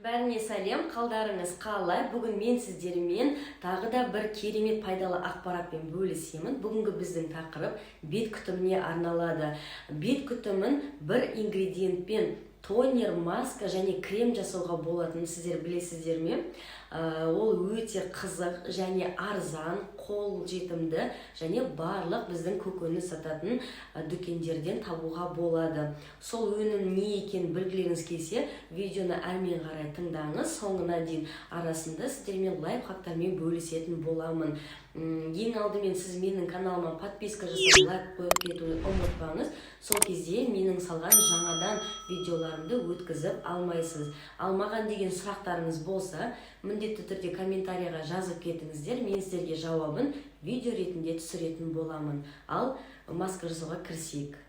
Бәріне сәлем! Қалдарыңыз қалай? Бүгін мен сіздермен тағы да бір керемет пайдалы ақпаратпен бөлісемін. Бүгінгі біздің тақырып бет күтіміне арналады. Бет күтімін бір ингредиентпен тонер, маска және крем жасауға болатынын сіздер білесіздер ме? Ол өте қызық және арзан, қол жетімді және барлық біздің көкөніс сататын дүкендерден табуға болады. Сол өнім не екенін білгілеріңіз келсе, видеоны әрмен қарай тыңдаңыз соңына дейін. Арасында сіздермен лайфхактармен бөлісетін боламын. Ең алдымен сіз менің каналыма подписка жасап, лайк қойып кетуді ұмытпаңыз. Сол кезде менің салған жаңадан видеоларымды өткізіп алмайсыз. Ал маған деген сұрақтарыңыз болса, міндетті түрде комментарийға жазып кетіңіздер, мен сіздерге жауабын видео ретінде түсіретін боламын. Ал маска жасауға кірісейік.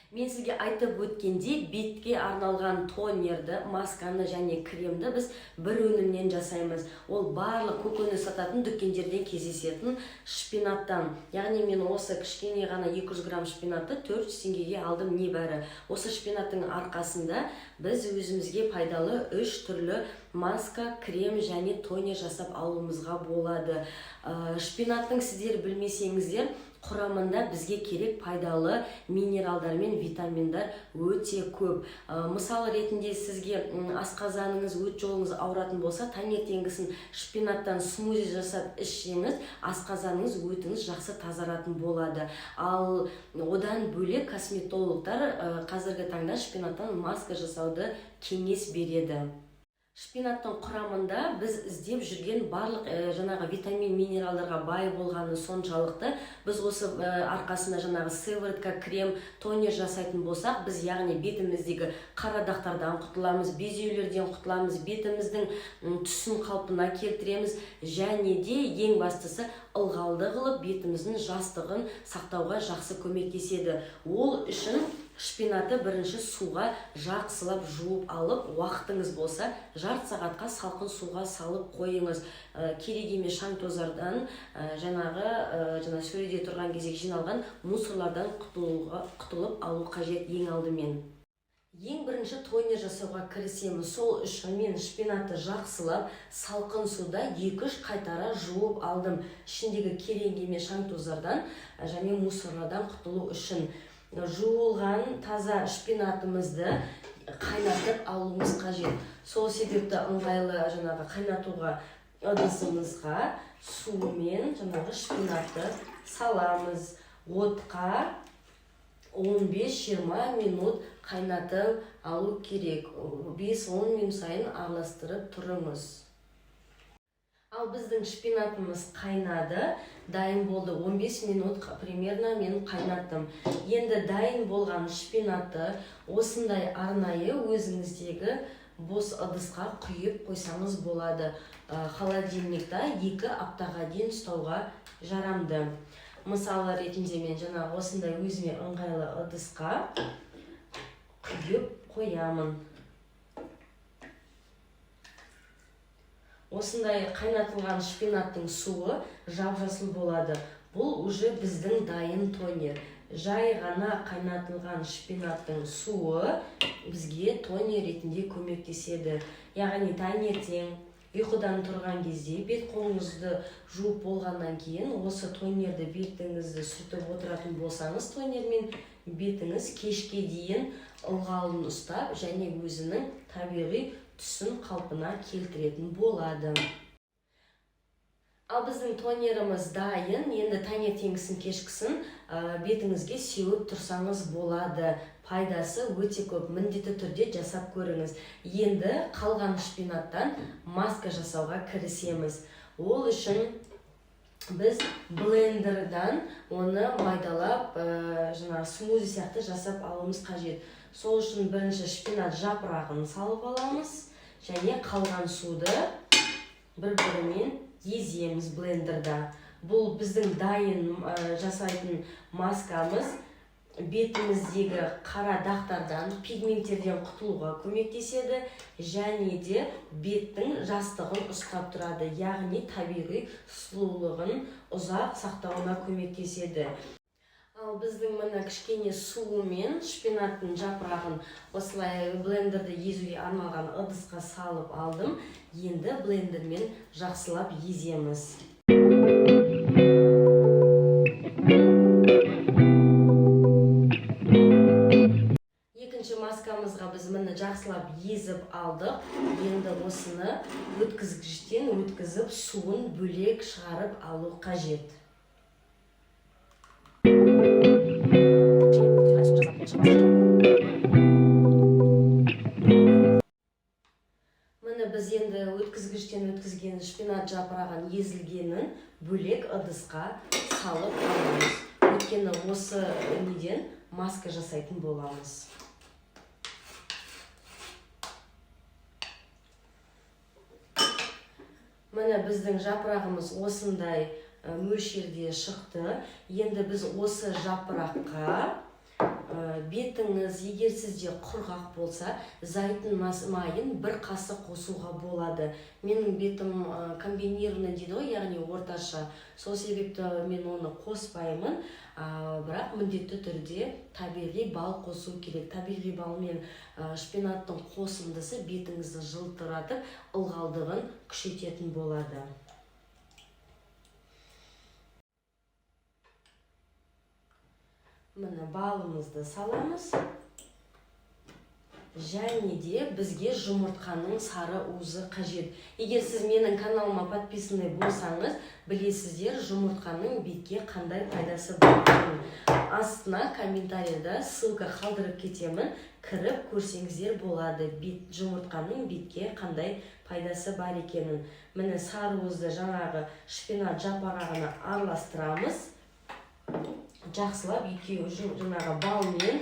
Мен сізге айтып өткендей, бетке арналған тонерді, масканы және кремді біз бір өнімнен жасаймыз. Ол барлық көкөніс сататын дүкендерден кездесетін шпинаттан. Яғни мен осы кішкене ғана 200 грамм шпинатты 400 теңгеге алдым небәрі. Осы шпинаттың арқасында біз өзімізге пайдалы үш түрлі маска, крем және тонер жасап алуымызға болады. Шпинаттың, сіздер білмесеңіздер, құрамында бізге керек пайдалы минералдар мен витаминдар өте көп. Мысалы ретінде, сізге асқазаныңыз, өт жолыңыз ауыратын болса, таңертеңгісін шпинаттан смузи жасап ішсеңіз, асқазаныңыз, өтіңіз жақсы тазаратын болады. Ал одан бөлек косметологтар қазіргі таңда шпинаттан маска жасауды кеңес береді. Шпинаттың құрамында біз іздеп жүрген барлық жаңағы витамин, минералдарға бай болғаны соншалықты, біз осы арқасында жаңағы сыворотка, крем, тонер жасайтын болсақ, біз, яғни, бетіміздегі қара дақтардан құтыламыз, безеулерден құтыламыз, бетіміздің түсін қалпына келтіреміз және де ең бастысы, ылғалды қылып, бетіміздің жастығын сақтауға жақсы көмектеседі. Ол үшін шпинатты бірінші суға жақсылап жуып алып, уақытыңыз болса, жарты сағатқа салқын суға салып қойыңыз. Керек емес шаң тозардан, жаңағы жаңа сөреде тұрған кезде жиналған мусорлардан құтылып алу қажет. Ең алдымен, ең бірінші тонер жасауға кірісеміз. Сол үшін мен шпинатты жақсылап салқын суда 2-3 қайтара жуып алдым, ішіндегі керек емес шаң тозардан және мусорлардан құтылу үшін. Жуылған таза шпинатымызды қайнатып алуымыз қажет. Сол себепті ыңғайлы жаңағы қайнатуға ыдысымызға сумен жаңағы шпинатты саламыз. Отқа 15-20 минут қайнатып алу керек. 5-10 минут сайын араластырып тұрыңыз. Ал біздің шпинатымыз қайнады, дайын болды. 15 минут примерно мен қайнаттым. Енді дайын болған шпинатты осындай арнайы өзіңіздегі бос ыдысқа құйып қойсаңыз болады. Холодильникта 2 аптаға дейін ұстауға жарамды. Мысалы ретінде, мен жаңағы осындай өзіме ыңғайлы ыдысқа құйып қоямын. Осындай қайнатылған шпинаттың суы жап жасыл болады. Бұл уже біздің дайын тонер. Жай ғана қайнатылған шпинаттың суы бізге тонер ретінде көмектеседі. Яғни таңертең ұйқыдан тұрған кезде, бет қолыңызды жуып болғаннан кейін, осы тонерді бетіңізді сүртіп отыратын болсаңыз, тонермен бетіңіз кешке дейін ылғалын ұстап және өзінің табиғи түсін қалпына келтіретін болады. Ал біздің тонеріміз дайын. Енді таңертеңгісін, кешкісін бетіңізге сеуіп тұрсаңыз болады. Пайдасы өте көп, міндетті түрде жасап көріңіз. Енді қалған шпинаттан маска жасауға кірісеміз. Ол үшін біз блендердан оны майдалап, жаңағы смузи сияқты жасап алуымыз қажет. Сол үшін бірінші шпинат жапырағын салып аламыз және қалған суды бір бірімен еземіз блендерда. Бұл біздің дайын жасайтын маскамыз бетіміздегі қара дақтардан, пигменттерден құтылуға көмектеседі және де беттің жастығын ұстап тұрады, яғни табиғи сұлулығын ұзақ сақтауына көмектеседі. Ал Ал біздің міне кішкене суымен шпинаттың жапырағын осылай блендерді езуге арналған ыдысқа салып алдым. Енді блендермен жақсылап еземіз. Екінші маскамызға біз міне жақсылап езіп алдық. Енді осыны өткізгіштен өткізіп, суын бөлек шығарып алу қажет. Міне, біз енді өткізгіштен өткізген шпинат жапырағын езілгенін бөлек ыдысқа салып аламыз, өйткені осы неден маска жасайтын боламыз. Міне, біздің жапырағымыз осындай мөлшерде шықты. Енді біз осы жапыраққа бетіңіз егер сізде құрғақ болса, зайтун майын бір қасық қосуға болады. Менің бетім комбинированный дейді ғой, яғни орташа, сол себепті мен оны қоспаймын. Бірақ міндетті түрде табиғи бал қосу керек. Табиғи бал мен шпинаттың қосындысы бетіңізді жылтыратып, ылғалдығын күшейтетін болады. Міне, балымызды саламыз және де бізге жұмыртқаның сары уызы қажет. Егер сіз менің каналыма подписанный болсаңыз, білесіздер жұмыртқаның бетке қандай пайдасы бар екенін. Астына комментарийда ссылка қалдырып кетемін, кіріп көрсеңіздер болады бет жұмыртқаның бетке қандай пайдасы бар екенін. Міне, сары уызды жаңағы шпинат жапырағына араластырамыз жақсылап. Екеуі жаңағы бал мен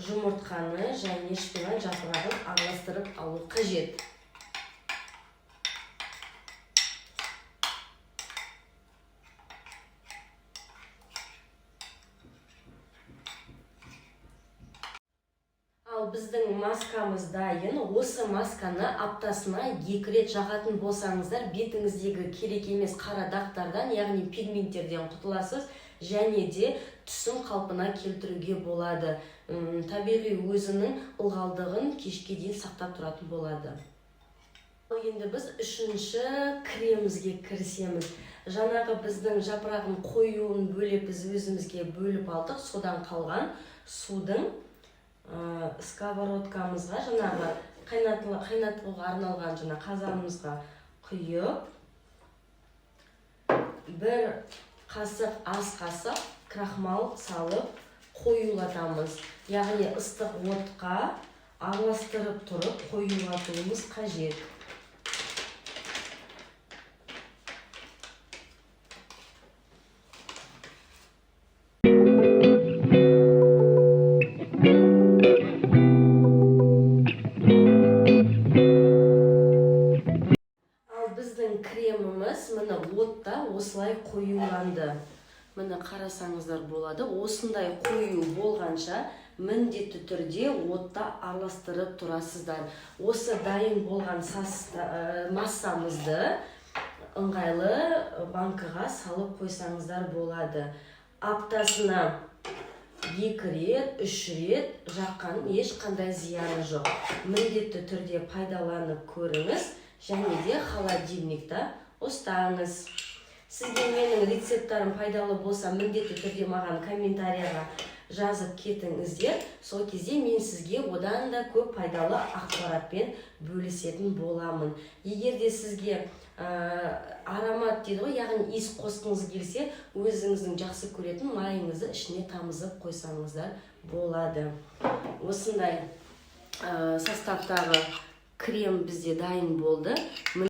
жұмыртқаны және шпинат жапырағын араластырып алу қажет. Ал біздің маскамыз дайын. Осы масканы аптасына 2 рет жағатын болсаңыздар, бетіңіздегі керек емес қара дақтардан, яғни пигменттерден құтыласыз және де түсін қалпына келтіруге болады. Табиғи өзінің ылғалдығын кешке дейін сақтап тұратын болады. Ал енді біз үшінші кремімізге кірісеміз. Жаңағы біздің жапырағын қоюын бөлек біз өзімізге бөліп алдық. Содан қалған судың сковородкамызға, жаңағы қайнатуға арналған жаңа қазанымызға құйып, бір қасық ас қасық крахмал салып қоюлатамыз, яғни ыстық отқа араластырып тұрып қоюлатуымыз қажет. Ал біздің креміміз міне отта осылай қоюланды. Міне, қарасаңыздар болады. Осындай қою болғанша міндетті түрде отта араластырып тұрасыздар. Осы дайын болған массамызды ыңғайлы банкаға салып қойсаңыздар болады. Аптасына 2 рет, 3 рет жаққан ешқандай зияны жоқ. Міндетті түрде пайдаланып көріңіз және де холодильникта ұстаңыз. Сізге менің рецепттарым пайдалы болса, міндетті түрде маған комментарияға жазып кетіңіздер. Сол кезде мен сізге одан да көп пайдалы ақпаратпен бөлісетін боламын. Егер де сізге аромат дейді ғой, яғни иіс қосқыңыз келсе, өзіңіздің жақсы көретін майыңызды ішіне тамызып қойсаңыздар болады. Осындай составтағы крем бізде дайын болды.